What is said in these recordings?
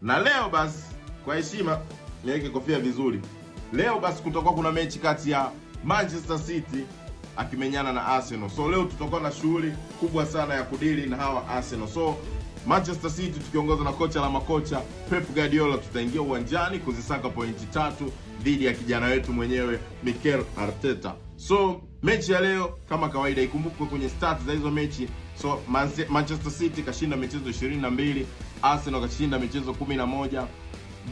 Na leo basi, kwa heshima niweke kofia vizuri. Leo basi kutakuwa kuna mechi kati ya Manchester City akimenyana na Arsenal. So leo tutakuwa na shughuli kubwa sana ya kudili na hawa Arsenal. So Manchester City tukiongozwa na kocha la makocha Pep Guardiola, tutaingia uwanjani kuzisaka pointi 3 dhidi ya kijana wetu mwenyewe Mikel Arteta. So mechi ya leo kama kawaida ikumbukwe kwenye stats za hizo mechi. So Manchester City kashinda michezo 22, Arsenal kashinda michezo 11,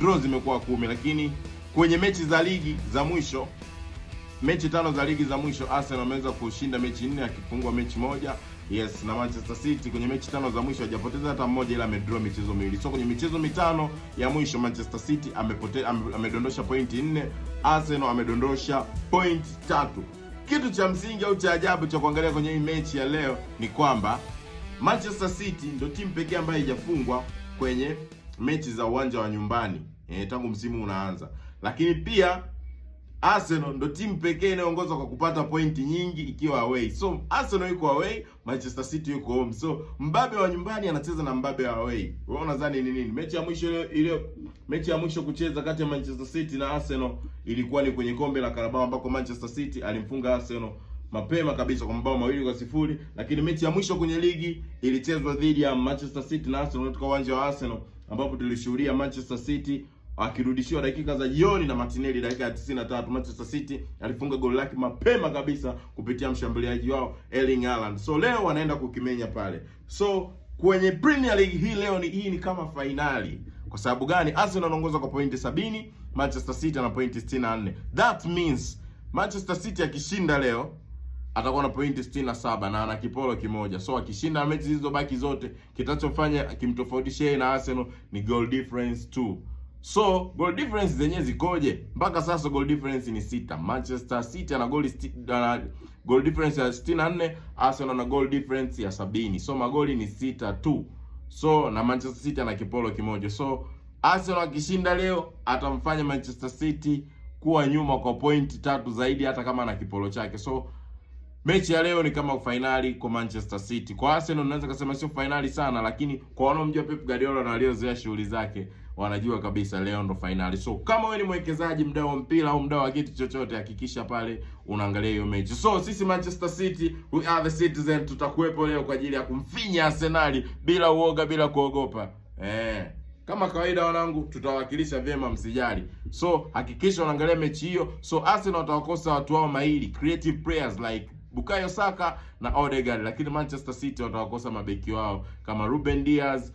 draw zimekuwa 10, lakini kwenye mechi za ligi za mwisho, mechi 5 za ligi za mwisho, Arsenal ameweza kushinda mechi 4 akifungwa mechi 1. Yes, na Manchester City kwenye mechi 5 za mwisho hajapoteza hata mmoja, ila amedraw michezo 2. So kwenye michezo 5 ya mwisho Manchester City amedondosha pointi 4, Arsenal amedondosha pointi 3. Kitu cha msingi au cha ajabu cha kuangalia kwenye hii mechi ya leo ni kwamba Manchester City ndio timu pekee ambayo haijafungwa kwenye mechi za uwanja wa nyumbani tangu msimu unaanza. Lakini pia Arsenal ndo timu pekee inayoongoza kwa kupata pointi nyingi ikiwa away. So Arsenal yuko away, Manchester City yuko home. So mbabe wa nyumbani anacheza na mbabe wa away. Wewe unadhani ni nini? Mechi ya mwisho ile mechi ya mwisho kucheza kati ya Manchester City na Arsenal ilikuwa ni kwenye kombe la Carabao ambako Manchester City alimfunga Arsenal mapema kabisa kwa mabao 2-0, lakini mechi ya mwisho kwenye ligi ilichezwa dhidi ya Manchester City na Arsenal katika uwanja wa Arsenal ambapo tulishuhudia Manchester City akirudishiwa dakika za jioni na Martinelli dakika ya 93. Manchester City alifunga goli lake mapema kabisa kupitia mshambuliaji wao Erling Haaland. So leo wanaenda kukimenya pale. So kwenye Premier League hii leo ni hii ni kama fainali. Kwa sababu gani? Arsenal anaongoza kwa pointi 70, Manchester City ana pointi 64. That means Manchester City akishinda leo atakuwa na pointi 67 na ana kipolo kimoja. So akishinda mechi zilizobaki zote, kitachofanya kimtofautisha yeye na Arsenal ni goal difference 2. So goal difference zenyewe zikoje? Mpaka sasa goal difference ni 6. Manchester City ana goal difference ya 64, Arsenal ana goal difference ya 70. So magoli ni 6 tu. So na Manchester City ana kipolo kimoja. So Arsenal akishinda leo atamfanya Manchester City kuwa nyuma kwa pointi 3 zaidi hata kama ana kipolo chake. So mechi ya leo ni kama fainali kwa Manchester City. Kwa Arsenal naweza kusema sio fainali sana, lakini kwa wanaomjua Pep Guardiola na waliozoea shughuli zake wanajua kabisa leo ndo fainali. So kama wewe ni mwekezaji, mdau wa mpira au mdau wa kitu chochote, hakikisha pale unaangalia hiyo mechi. So sisi Manchester City, we are the citizen, tutakuwepo leo kwa ajili ya kumfinya Arsenal bila uoga, bila kuogopa. Kama kawaida wanangu, tutawakilisha vyema, msijali. So hakikisha unaangalia mechi hiyo. So Arsenal watawakosa watu wao mahiri, creative players like Bukayo Saka na Odegaard, lakini Manchester City watawakosa mabeki wao kama Ruben Dias,